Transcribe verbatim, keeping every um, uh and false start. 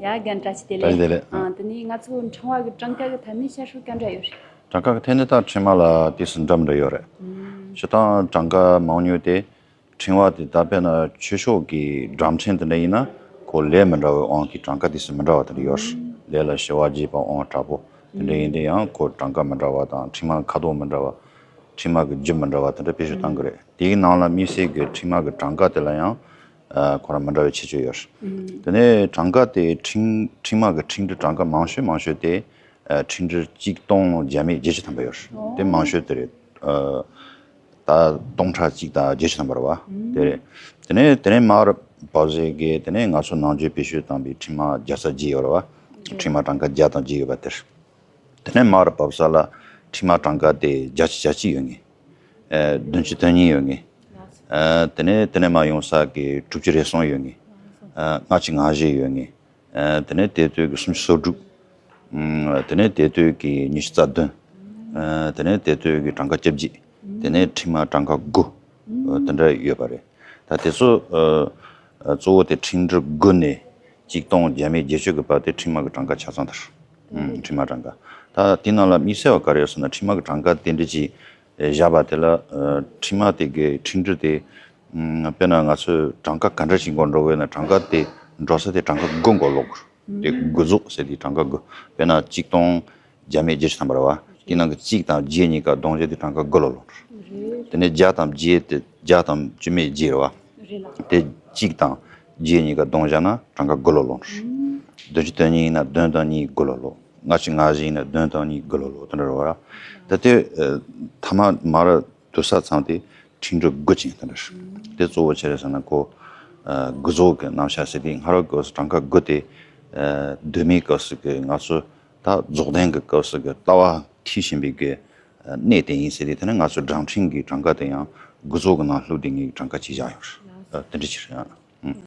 ཡ་རྒན་བཀྲ་ཤིས་བདེ་ལེགས། བཀྲ་ཤིས་བདེ་ལེགས། ཨ་དེ་ནས་ང་ཚོ་ཕྲེང་བ་གི་གྲངས་ཀ་གི་ཐད་ནས་བཤད་སྲོལ་ག་འདྲ་ཡོད་རེད། གྲངས་ཀ་གི་ཐད་ནས་ད་ཕྲེང་བ་ལ་དུས་སུ་འདྲ་མི་འདྲ་ཡོད་རེད། ཨུམ། སྤྱིར་བཏང་གྲངས་ཀ་མང་ཉུང་དེ་ཕྲེང་བ་དེ་ད་དཔེར་ན་ཆོས་ཕྱོགས་ཀྱི་སྒྲ་ཕྲེང་དེ་འདྲ་ཡིན་ན་ཁོ་ལས་མི་འདྲ་བའི་དབང་གིས་གྲངས་ཀ་དུས་སུ་མི་འདྲ་བ་དེ་འདྲ་ཡོད་རེད། ལས་ལ་ཞི་བ་རྒྱས་པ་དབང་དྲག་པོ་དེ་འདྲ་ཡིན་དུས་ཡང་ཁོ་གྲངས་ཀ་མི་འདྲ་བ་དང་ཕྲེང་བ་ཁ་དོག་མི་འདྲ་བ། ཕྲེང་བ་གི་རྒྱུ་མི་འདྲ་བ་དེ་འདྲ་བེད་སྤྱོད་གཏང་གི་རེད། དེའི་ནང་ལ་དམིགས་བསལ་གྱི་ཕྲེང་བ་གི་གྲངས་ཀ་དེ་ལ་ཡང་ཨ་ཁོ་རང་མི་འདྲ་བའི་ཁྱད་ཆོས་ཡོད་རེད། དེ་ནས་གྲངས་ཀ་དེ་ཕྲེང་ཕྲེང་བ་གི་ཕྲེང་འབྲེལ་གྲངས་ཀ་མང་ཤོས་མང་ཤོས་དེ་ཨ་ཕྲེང་འབྲེལ་གཅིག་སྟོང་བརྒྱ་མེད་བརྒྱད་ཅུ་ཐམ་པ་ཡོད་རེད། དེ་མང་ཤོས་དེ་རེད། ཨ་ད་སྟོང་ཕྲག་གཅིག་དང་བརྒྱད་ཅུ་ཐམ་པ་རེད་བ། དེ་རེད། དེ་ནས་དེ་ནས་མར་བབས་ཟེར་གི་དེ་ནས་ང་ཚོ་ནང་ཆོས་བེད་སྤྱོད་བཏང་བའི་ཕྲེང་བ་བརྒྱ་རྩ་བརྒྱད་ཡོད་རེད་བ། ཕྲེང་བ་གྲངས་ཀ་བརྒྱ་དང་བརྒྱད་ཡོད་པ་དེ་རེད། དེ་ནས་མར་བབས་ས་ལ་ཕྲེང་བ་གྲངས་ཀ་དེ་བརྒྱད་ཅུ་གྱ་གཅིག་ཡོད་ངེས། ཨ་བདུན་ཅུ་དོན་གཉིས་ཡོད་ངེས། ཨ་དེ་ནས་དེ་ནས་མར་ཡོང་ས་གི་དྲུག་ཅུ་རེ་གསུམ་ཡོད་ངེས། ཨ་ལྔ་བཅུ་ང་བཞི་ཡོད་ངེས། ཨ་དེ་ནས་དེ་དུས་ཀྱི་སུམ་ཅུ་སོ་དྲུག་ཨ་དེ་ནས་དེ་དུས་ཀྱི་ཉི་ཤུ་རྩ་བདུན། ཨ་དེ་ནས་དེ་དུས་ཀྱི་གྲངས་ཀ་བཅོ་བརྒྱད། དེ་ནས་ཕྲེང་བ་གྲངས་ཀ་དགུ། ཨ་དེ་འདྲ་ཡོད་པ་རེད། ད་དེ་ཚོ་ཨ་ཨ་གཙོ་བོ་དེ་ཕྲེང་འབྲེལ་དགུ་ནས་གཅིག་སྟོང་བརྒྱ་མེད་བརྒྱད་ཅུ་གི་བར་དེ་ཕྲེང་བ་གི་གྲངས་ཀ་ཆ་ཚང་དེ་རེད། ཨ་ཕྲེང་བ་གྲངས་ཀ་ད་དེ་ནང་ལ་དམིགས་བསལ་བ་ག་རེ་ཡོད་ཟེར་ན་ཕྲེང་བ་གི་གྲངས་ཀ་དེ་འདྲ་ཅིག་བཞག་པ་དེ་ལ་ཨ་ཕྲེང་བ་དེ་གི་ཕྲེང་འབྲེལ་དེ་ཨ་དཔེར་ན་ང་ཚོས་གྲངས་ཀ་ག་འདྲ་ཞིག་འགོ་འགྲོ་དགོས་ན་གྲངས་ཀ་དེ་འགྲོ་ས་དེ་གྲངས་ཀ་དགུ་འགོ་ལོག་དགོས་རེད། དེ་དགུ་རྫོགས་ཟེར་དེ་གྲངས་ཀ་དགུ། དཔེར་ན་གཅིག་སྟོང་བརྒྱ་མེད་བརྒྱད་ཅུ་ཐམ་པ་རེད་བ། དེ་ནང་གི་གཅིག་དང་བརྒྱད་གཉིས་ཀ་བསྡོམས་བྱས་དེ་གྲངས་ཀ་དགུ་ལ་ལོག་འགྲོ། དེ་ནས་བརྒྱ་དང་བརྒྱད་དེ་བརྒྱ་དང་བཅུ་མེད་བརྒྱད་རེད་བ། དེ་གཅིག་དང་བརྒྱད་གཉིས་ཀ་བསྡོམས་བྱས་ན་གྲངས་ཀ་དགུ་ལ་ལོག་འགྲོ། བདུན་ཅུ་དོན་གཉིས་ཡིན་ན་བདུན་དང་གཉིས་དགུ་ལ་ལོག་ལྔ་བཅུ་ང་བཞི་ཡིན་ན་བདུན་དང་གཉིས་དགུ་ལ་ལོག་དེ་འདྲ་རེད་བ། ད་དེ་ཨ་ཐ་མ་མར་བསྡུ་ས་ཚང་དེ་ཕྲེང་འབྲེལ་དགུ་ཅན་དེ་འདྲ་རེད། དེ་གཙོ་བོ་ཆེ་རེད་ཟེར་ན་ཁོ་ཨ་དགུ་རྫོགས་ཀྱི་རྣམ་གཞག་ཟེར་དེ་སྔ་རབས་སྐབས་སུ་གྲངས་ཀ་དགུ་དེ་ཨ་གདོད་མའི་སྐབས་སུ་གི་ང་ཚོ་ད་རྫོགས་ལྡན་གྱི་སྐབས་སུ་གི་ལྟ་བ་མཐིལ་ཕྱིན་པའི་གི་གནས་དེ་ཡིན་ཟེར་ཏེ། དེ་ནས་ང་ཚོ་སྒྲ་ཕྲེང་གི་གྲངས་ཀ་དེ་ཡང་དགུ་རྫོགས་ཀྱི་ནང་བླུགས་དེ་ངེས་གྲངས་ཀ་ཅིག་བཞག་ཡོད་རེད། དེ་འདྲ་ཅིག་རེད།